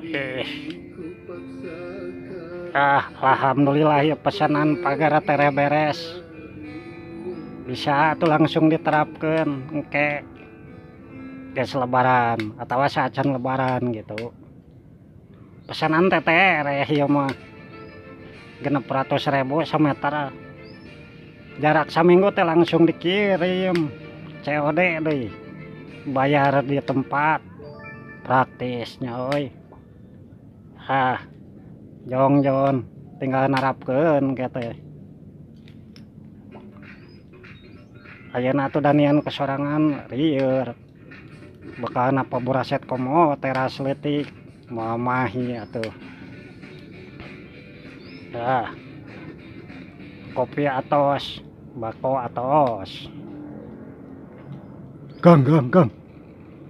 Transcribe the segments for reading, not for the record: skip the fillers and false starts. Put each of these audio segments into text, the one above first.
Eh. Ah, alhamdulillah ya, pesanan pagar tereh beres. Bisa tuh langsung diterapkan engke geus Lebaran atau saacan Lebaran gitu. Pesanan teh tereh ieu mah 600.000 sameter. Jarak saminggu teh langsung dikirim. COD deui. Bayar di tempat. Praktisnya euy. Ah, jong jon tinggal narapkeun kieu. Ayeuna atuh danian kesorangan lieur. Bekalna paburaset komo teras leutik moal mahi atuh. Dah. Kopi atos, bako atos. Kang, Kang, Kang.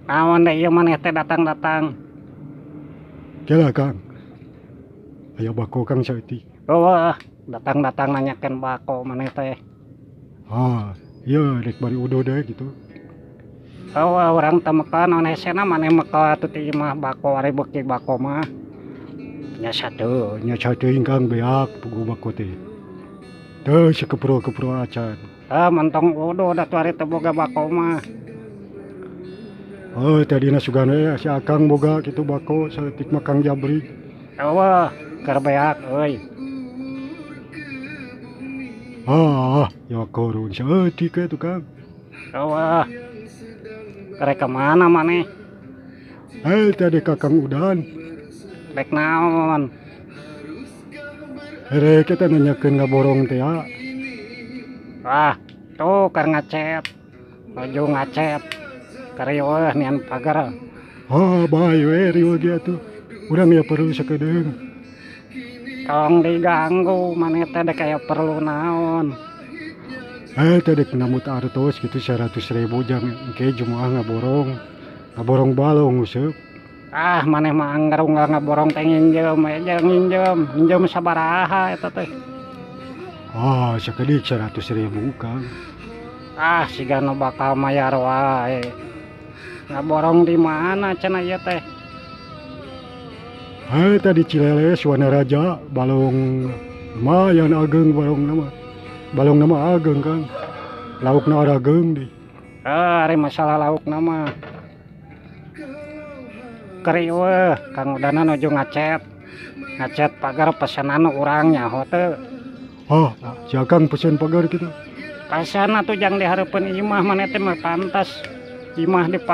Naon deui ieu maneh teh datang-datang? Kela, Kang. Aya bako, Kang, saeutik. Eueuh, datang-datang nanyakeun bako maneh teh. Ah, iya rek bari uduh deh gitu. Eueuh, urang teh mekel naon hesena maneh mekel atuh ti imah bako, ari beuki bako mah. Nya satu, nya sateuing, Kang, beak puguh bako teh. Teu sakepro-kepro acan. Ah, mentong uduh da tuh ari teu boga bako mah. Oh, tadina sugan we si Akang boga kitu bako saeutik mah, Kang Jabri. Eueuh, keur beak euy. Ah, ya korun saeutik we tuh, Kang. Eueuh. Rek ka mana maneh? Eh, tadi ka Kang Udan. Rek naon? Rek eta nanyakeun ngaborong teh ya. Ah, tuh keur ngacet. Nuju ngacet. Keur riweuh nian pagar. Ah, bae we riweuh ge atuh. Urang ya perlu sakedeung. Tong diganggu maneh teh dek aya perlu naon. Eh, teh dek nambut artos gitu 100.000 jang engke Jumaah ngaborong. Ngaborong balong useup. Ah, maneh mah anggar unggal ngaborong teh nginjem we jeung nginjem. Nginjem sabaraha eta teh? Ah, sakedik 100.000, Kang. Ah, siga nu bakal mayar wae. Ngaborong di mana cenah ieu teh? Eh, tadi Cileles Wanaraja balong lumayan ageng balong nama. Balong nama ageng, Kang. Laukna arageng deui. Ah, ari masalah laukna mah. Keur riweuh, Kang Udana nuju ngacet. Ngacet pagar pesanan urang nyaho teu. Ah, si Akang pesen pagar kitu. Pesan atuh jang dihareupeun imah maneh teh mah pantas. Imah di